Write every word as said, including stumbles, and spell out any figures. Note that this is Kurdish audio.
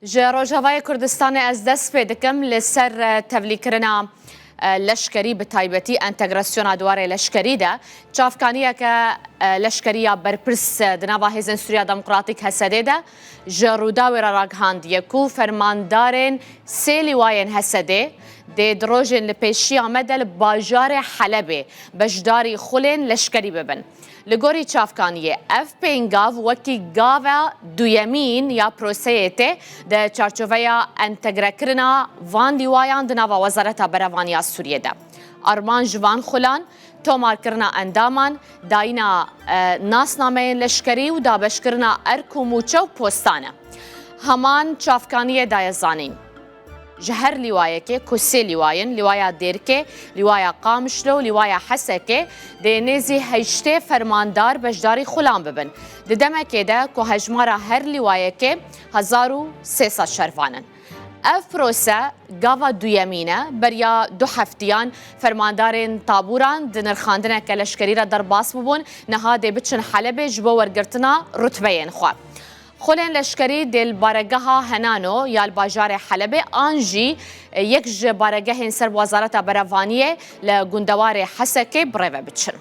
Ji Rojavayê Kurdistanê ez dest pê dikim li ser, e, tevlîkirina, e, leşkerî, bi taybetî entegrasyona di warê leşkerî de. Çavkaniyeke, e, leşkerî ya berpirs, e, di nava Hêzên Sûriya Demokratîk, H S D, de ji Rûdawê re ragihandiye ku fermandarên sê lîwayên H S D dê di rojên li pêşiya me de li bajarê Helebê beşdarî xulên leşkerî bibin. Li gorî çavkaniyê, ev pêngav wekî gava duyemîn ya proseyê tê di çarçoveya entegrekirina van lîwayan di nava Wezareta Berevaniya Sûriyê de. Armanc ji van xulan tomarkirina endaman, dayîna, e, nasnameyên leşkerî û dabeşkirina erk û mûçe û postan e. Heman çavkaniyê daye zanîn, ji her lîwayekê ku sê lîwa in, lîwaya Dêrikê, lîwaya Qamişlo û lîwaya Hesekê, dê nêzî heştê fermandar beşdarî xulan bibin. Di demekê de ku hejmara her lîwayekê hezar û sê sed şervan in. Ev prose gava duyemîn e. Beriya du heftiyan fermandarên tabûran di nirxandineke leşkerî re derbas bibûn. Niha dê biçin Helebê ji bo wergirtina rutbeyên xwe. Xulên leşkerî dê li baregeha Henano ya li bajarê Helebê an jî yek ji baregehên ser bi Wezareta Berevaniyê li gundewarê Hesekê birêve biçin.